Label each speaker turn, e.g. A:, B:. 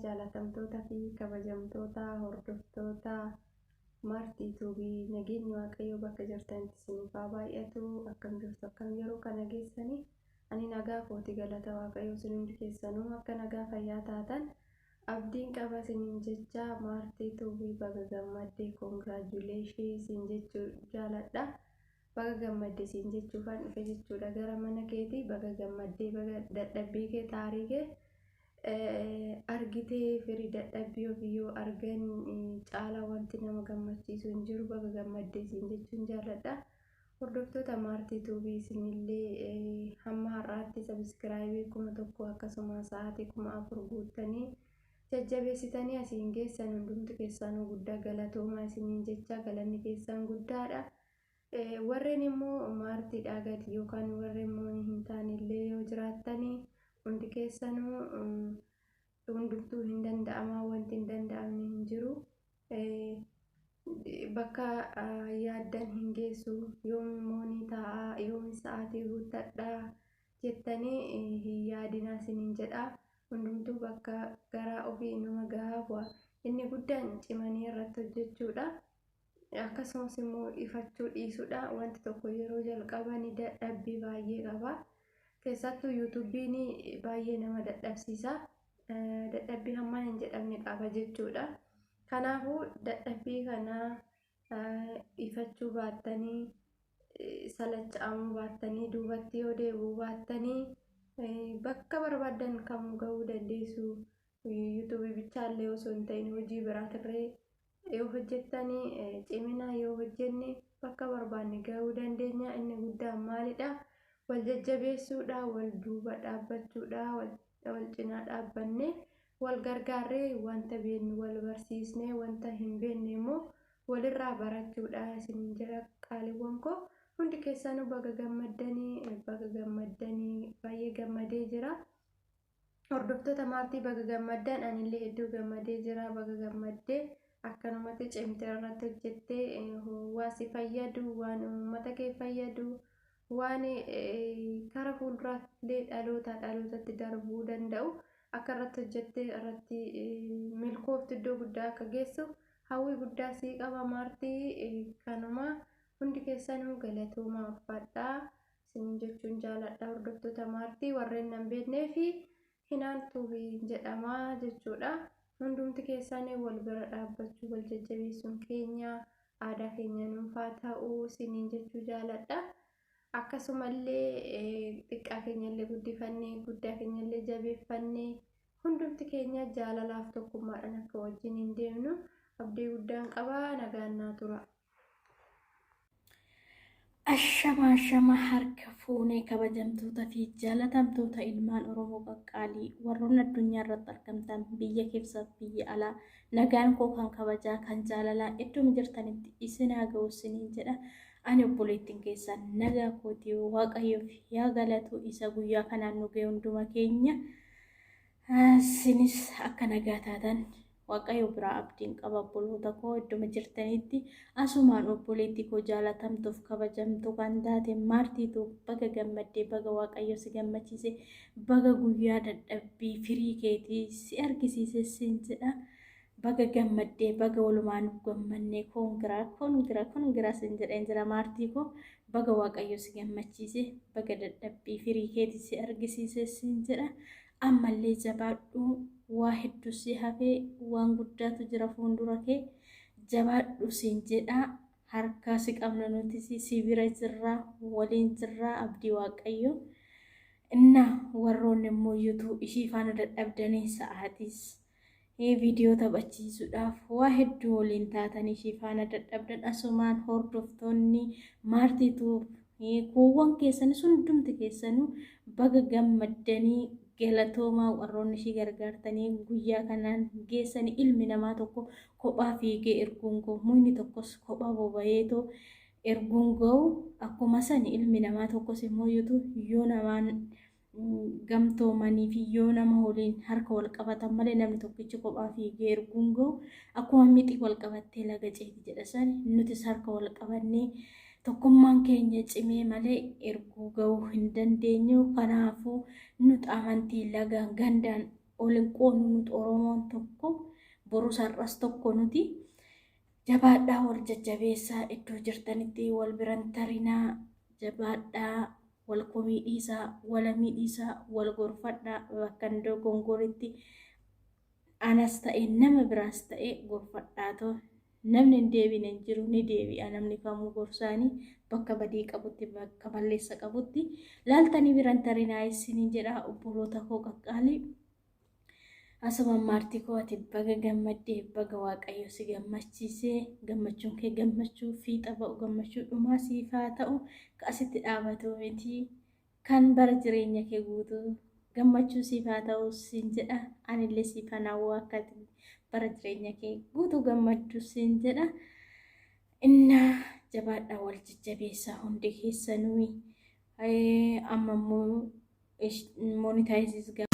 A: Jaalatamtoota fi kabajamtoota hordoftoota Maartii Tuubii, nageenyi Waaqayyoo bakka jirtanitti isiniif haa baay'atu. Akkam jirtu, akkam yeroo kana geessanii? Ani nagaa kooti, galata Waaqayyoo. Isin hundi keessanuu akka nagaa fayyaa taatan abdiin qaba isiniin jecha. Maartii Tuubii, baga gammaddee, congratulation isin jechuu jaaladha. Baga gammadde siin jechuufaan dhufe jechuudha gara mana keetii. Baga gammaddee, baga dadhabbii kee, xaarii kee argitee. Firii dadhabbii ofii yoo argan caalaa wanti nama gammachiisu hin jiru. Baga gammaddee siin jechuun jaalladha. Hordoftoota Maartii Tuubii, isinillee hamma har'aatti subscribe 1000, akkasuma sa'aatii 4000 guuttanii jajjabeessitanii asiin geessan, hundumti keessanuu guddaa galatoomaa isiniin jecha, galanni keessan guddaadha. Warreen immoo maartiidhaa gadi yookaan warreen moonii hin taane illee yoo jiraattanii, hundi keessanuu hundumtuu hin danda'amaa, wanti hin danda'amne hin jiru. Bakka yaaddan hin geessu. Yoomi moonii taa'aa, yoomi sa'aatii guuttadhaa jettanii hin yaadinaa isiniin jedha. Hundumtuu bakka garaa ofii nama gahaa bu'a. Inni guddaan cimanii irratti hojjechuudha. Akkasumas immoo ifachuu dhiisuudha. Wanti tokko yeroo jalqaban dadhabbii baay'ee qaba. Keessattuu YouTubeiin baay'ee nama dadhabsiisa. Dadhabbii hammaan hin jedhamne qaba jechuudha. Kanaafuu dadhabbii kana ifachuu baattanii, salacha'amuu baattanii, duubatti yoo deebi'uu baattanii, bakka barbaaddan kamuu gahuu dandeessu. YouTube bichaallee osoo hin ta'in hojii biraatirree yoo hojjettanii, cimina yoo hojjenne, bakka barbaanne gahuu dandeenya. Inni guddaan maalidha? Wal jajjabeessuudha, wal duuba dhaabbachuudha, wal cinaa dhaabbanne, wal gargaarree, wanta beeknu wal barsiisnee, wanta hin beekne immoo walirraa barachuudha isiniin jedha. Qaaliiwwan koo, hundi keessanuu baga gammaddanii, baga gammaddanii, baay'ee gammadee jira. Hordoftoota Maartii, baga gammaddan, anillee hedduu gammadee jira. Baga gammaddee, akkanumatti cimtee irratti hojjettee, waa si fayyadu, waan uummata kee fayyadu, waan kara fuulduraatti dhaloota dhalootatti darbuu danda'u akka irratti hojjettee irratti milkooftu, iddoo guddaa akka geessu hawwii guddaa sii qaba, Maartii. Kanuma, hundi keessanuu galatoomaa, uffadhaa isiniin jechuun jaaladha. Hordoftoota Maartii, warreen nan beeknee fi Hinaan Tuubii jedhama jechuudha. Hundumti keessanii wal bira dhaabbachuu, wal jajjabeessuun keenya aadaa keenya nuufaa ta'uu isiniin jechuu jaaladha. Akkasumallee xiqqaa keenyallee guddifannee, guddaa keenyallee jabeeffannee, hundumti keenya jaalalaaf tokkummaadhaan akka wajjin hin deemnu abdii guddaan qaba. Nagaan naa tura.
B: Ashama ashama, harka fuunee, kabajamtoota fi jaalatamtoota ilmaan Oromoo qaqqaalii, warroonni addunyaa irratti argamtan, biyya keessaaf biyya alaa, nagaan koo kan kabajaa kan jaalalaa iddoo jirtanitti isin haa ga'u isiniin jedha. Ani obboleettiin keessan nagaa kootii, Waaqayyoof yaa galatu isa guyyaa kanaan nu ga'e hunduma keenya. Isinis akka nagaa taatan Waaqayyo biraa abdiin qaba. Obboloota koo, idduma jirtanitti asumaan obboleettii koo jaalatamtuuf kabajamtu kan taate Maartiitu, baga gammaddee, baga Waaqayyo si gammachiise, baga guyyaa dadhabbii firii keetii si argisiise siin jedha. Baga gammaddee, baga walumaan gammannee, congra, congra, congra siin jedheen jira. Maartii koo, baga Waaqayyo si gammachiise, baga dadhabbii firii keetii si argisiise siin jedha. Ammallee jabaadhu, waa hedduu si hafee, waan guddaatu jira fuuldura kee, jabaadhu siin jedha. Harkaa si qabna, nuti si bira jirra, waliin jirra, abdii Waaqayyo. Inna warroonni immoo yuutuu ishii faana dadhabdanii sa'aatiis viidiyoo taphachiisuudhaaf waa hedduu waliin taatan ishii faana dadhabdan, asumaan hordoftoonni Maartiituu kuuwwan keessanis hundumti keessanuu baga gammaddanii, galatoomaa, warroonni ishii gargaartanii guyyaa kanaan geessanii. Ilmi namaa tokko kophaa fiigee erguun ga'u, mukni tokkos kophaa boba'eetoo erguun ga'u, akkuma sani ilmi namaa tokkos immoo yoo namaan gamtoomanii fi yoo nama waliin harka wal qabatan malee, namni tokkichi kophaa fiigee erguun ga'u. Akkuma mixii wal qabattee laga ceeti jedha sani, nutis harka wal qabannee tokkummaan keenya cimee malee erguu ga'uu hin dandeenyu. Kanaafuu nuti amantii lagaan gandaan Ol hin qoonnu nuti Oromoon tokko borus har'as tokko nuti. Jabaadhaa wal jajjabeessaa iddoo jirtanitti wal biran tarinaa jabaadhaa wal komii dhiisaa wal hamii dhiisaa wal gorfadhaa bakka hin dogongoritti anas ta'e nama biraas ta'e gorfadhaatoo namni hin deebine hin jiru ni deebi'a namni kamuu gorsaanii bakka badii qabutti bakka balleessa qabutti laaltanii biran tarinaa isiniin jedha obboloota koo qaqqaalii. Asumaan maartii koo ati baga gammaddee baga waaqayyo si gammachiisee gammachuun kee gammachuu fiixa ba'u gammachuu dhumaa siif haa ta'u ka asitti dhaabatu miti kan bara jireenya kee guutuu gammachuu siif haa ta'u siin jedha anillee siif hawwa akka ati bara jireenya kee guutuu gammaddu siin jedha innaa jabaadhaa wal jajjabeessaa hundi keessanuu amma immoo monetaayiziis.